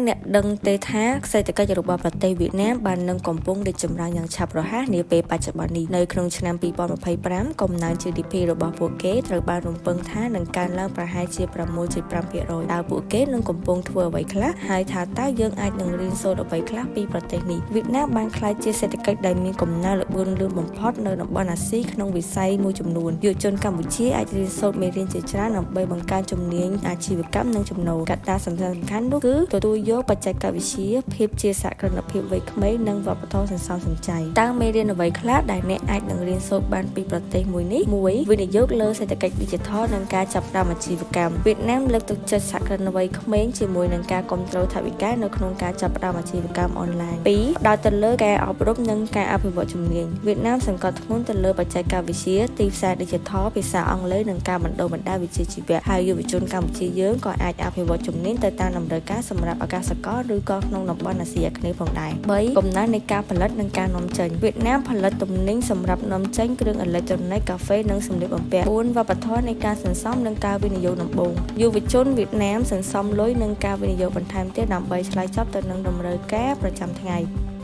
អ្នកដឹងទេថាសេដ្ឋកិច្ចរបស់ប្រទេសវៀតណាមបាននឹងកំពុងរីកចម្រើនយ៉ាងឆាប់រហ័សនាពេលបច្ចុប្បន្ននេះនៅក្នុងឆ្នាំ2025កំណើន GDP របស់ពួកគេត្រូវបានរំពឹងថានឹងកើនឡើងប្រហែលជា6.5%តើពួកគេនឹងកំពុងធ្វើអ្វីខ្លះហើយថាតើយើងអាចនឹងរៀនសូត្រអ្វីខ្លះពីប្រទេសនេះវៀតណាមបានក្លាយជាសេដ្ឋកិច្ចដែលមានកំណើនល្បឿនលឿនបំផុតនៅតំបន់អាស៊ីក្នុងវិស័យមួយចំនួនយុវជនកម្ពុជាអាចរៀនសូត្រមេរៀនជាច្រើនដើម្បីបង្កើនជំនាញអាជីវកម្មនិងចំណូលកត្តាសំខាន់ៗនោះគឺទទួលយកបច្ចេកវិទ្យាភាពជាសហគ្រិនភាពវ័យក្មេងនិងវប្បធម៌សន្សំសំចៃតើមេរៀនអ្វីខ្លះដែលអ្នកអាចនឹងរៀនសូត្របានពីប្រទេសមួយនេះ1វិនិយោគលើសេដ្ឋកិច្ចឌីជីថលនិងការចាប់ផ្ដើមអាជីវកម្មវៀតណាមលើកទឹកចិត្តសហគ្រិនវ័យក្មេងជាមួយនឹងការគ្រប់គ្រងថវិកានៅក្នុងការចាប់ផ្ដើមអាជីវកម្មអនឡាញ2ផ្ដោតទៅលើការអប់រំនិងការអភិវឌ្ឍជំនាញវៀតណាមសង្កត់ធ្ងន់ទៅលើបច្ចេកវិទ្យាទីផ្សារឌីជីថលភាសាអង់គ្លេសនិងការបណ្ដុះបណ្ដាលវិជ្ជាជីវៈហើយយុវជនកម្ពុជាយើងក៏អាចអភិវឌ្ឍជំនាញទៅតាមតម្រូវការសម្រាប់ឱកាសសកលឬក៏ក្នុងតំបន់អាស៊ីអាគ្នេយ៍ផងដែរ3កំណើននៃការផលិតនិងការនាំចេញវៀតណាមផលិតទំនិញសម្រាប់នាំចេញគ្រឿងអេឡិចត្រូនិកកាហ្វេនិងសម្លៀកបំពាក់4វប្បធម៌នៃការសន្សំនិងការវិនិយោគដំបូងយុវជនវៀតណាមសន្សំលុយនិងការវិនិយោគបន្ថែមទៀតដើម្បីឆ្លើយតបទៅនឹងតម្រូវការប្រចាំថ្ងៃ។